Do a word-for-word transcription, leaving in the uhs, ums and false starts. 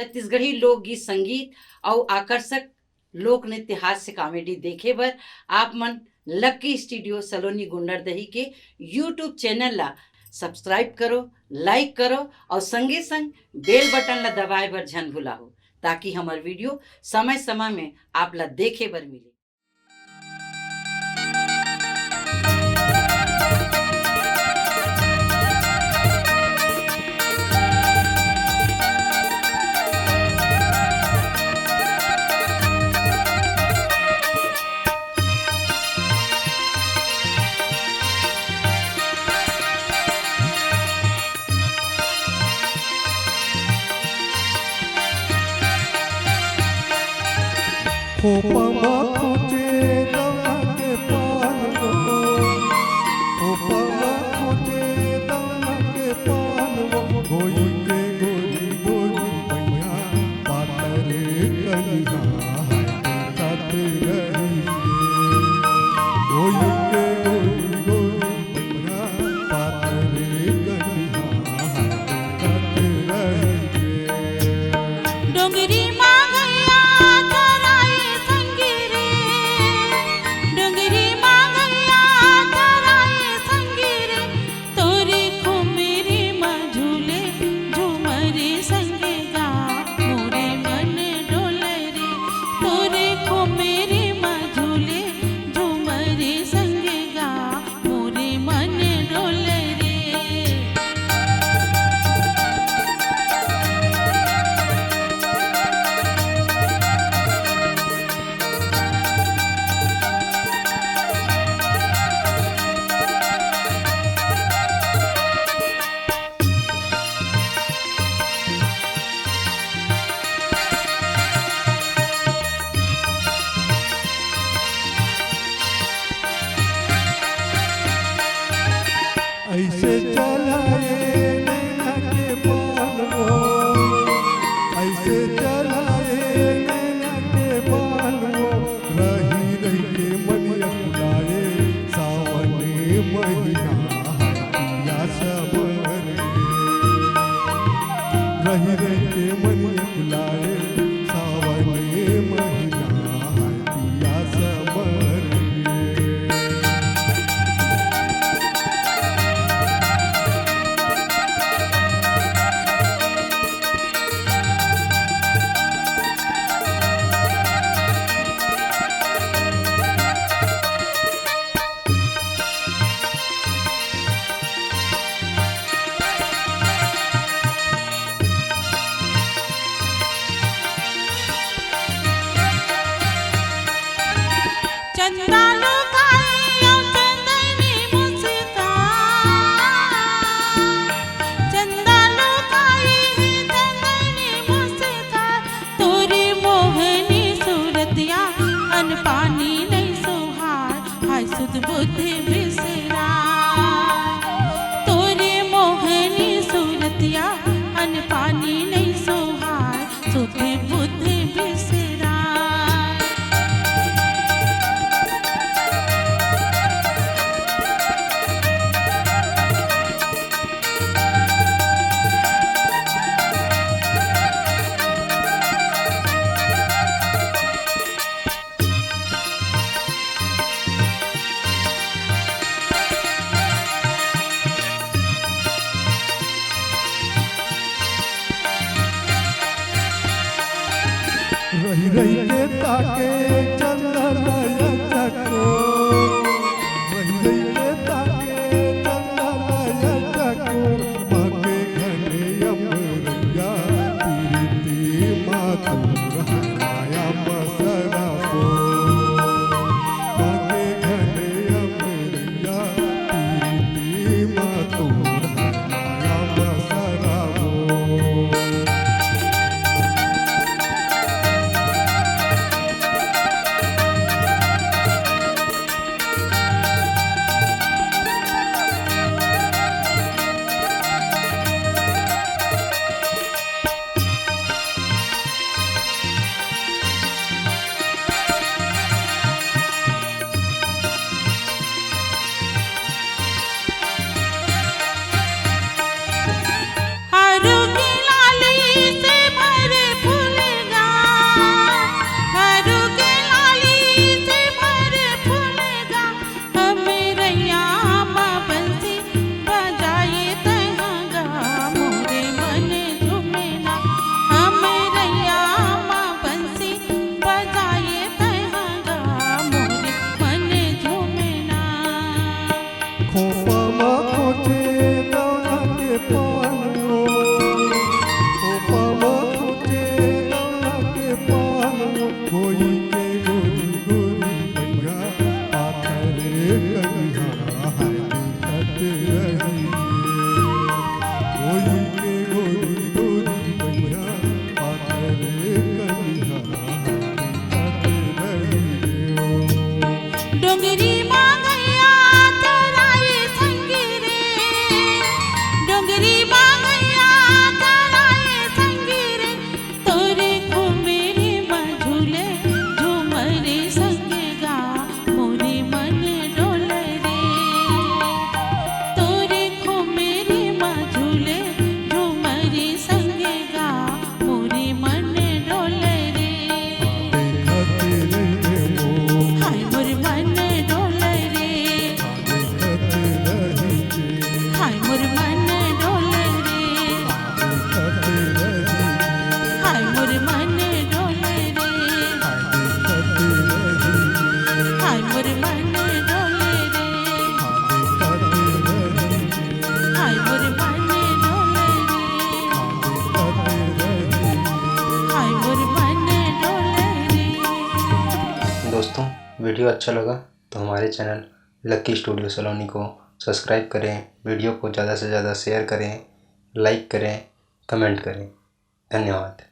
छत्तीसगढ़ी लोकगीत, संगीत अउ आकर्षक लोक नृत्य हास्य comedy देखे बर आप मन लक्की स्टूडियो सलोनी गुंडरदेही के YouTube चैनल ला subscribe करो, like करो अउ संगे संग bell button ला दबाए बर झन भुलाहू, ताकि हमर video समय समय में आप ला देखे बर मिले। खोपा मा खोचे दवना के पान वो, खोपा मा खोचे दवना के पान वो, गोई के गोरी गोरी पैया, पातर कनिहा हाय देखत रही के। गोई के गोरी गोरी पैया, पातर कनिहा हाय देखत रही के। डोंगरी मा गैया चराए संगी रे, डोंगरी मा गैया चराए संगी रे, तोरे खोमेरे मा झूले झूमर संगे गा, मोरे मन डोले रे, तोरे खोमेरे मा झूले झूमर संगे गा, मोरे मन डोल रे। ऐसे चलाए नैना के बान वो, ऐसे चलाए नैना के बान वो, रही रही के मन अकुलाए, सावन महीना है पिया सबर के। रही रही के मन अकुलाए, सावन महीना है पिया सबर के। चंदा लुकाई अउ चंदनी मुस्कान, चंदा लुकाई हे चंदनी मुस्कान, तोरी मोहनी सूरतिया अन पानी नइ सोहाय, हाय सुध बुद्धि बिसराय। तोरी मोहनी सूरतिया अन पानी नइ सोहाय, सुध बुद्धि बिसराय। रही रही के ताके चंदा लाया चको, रही रही के ताके चंदा लाया चको, माँ के घने अमरैया, प्रीति माँ तू रहनाया मसरा को। माँ के घने अमरैया, प्रीति माँ तू रहनाया मसरा को। वीडियो अच्छा लगा तो हमारे चैनल लक्की स्टूडियो सलोनी को सब्सक्राइब करें, वीडियो को ज़्यादा से ज़्यादा शेयर करें, लाइक करें, कमेंट करें। धन्यवाद।